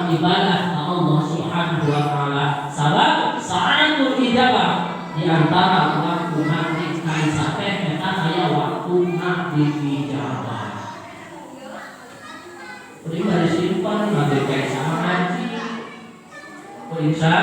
urang ibadah ka Allah Subhanahu wa Taala, sabab saatul ijabah di antara waktu maghrib ka Isya teh eta aya waktuna diijabah. Kuring bari simpan maghrib ka Isya mah ngaji. Kuring sa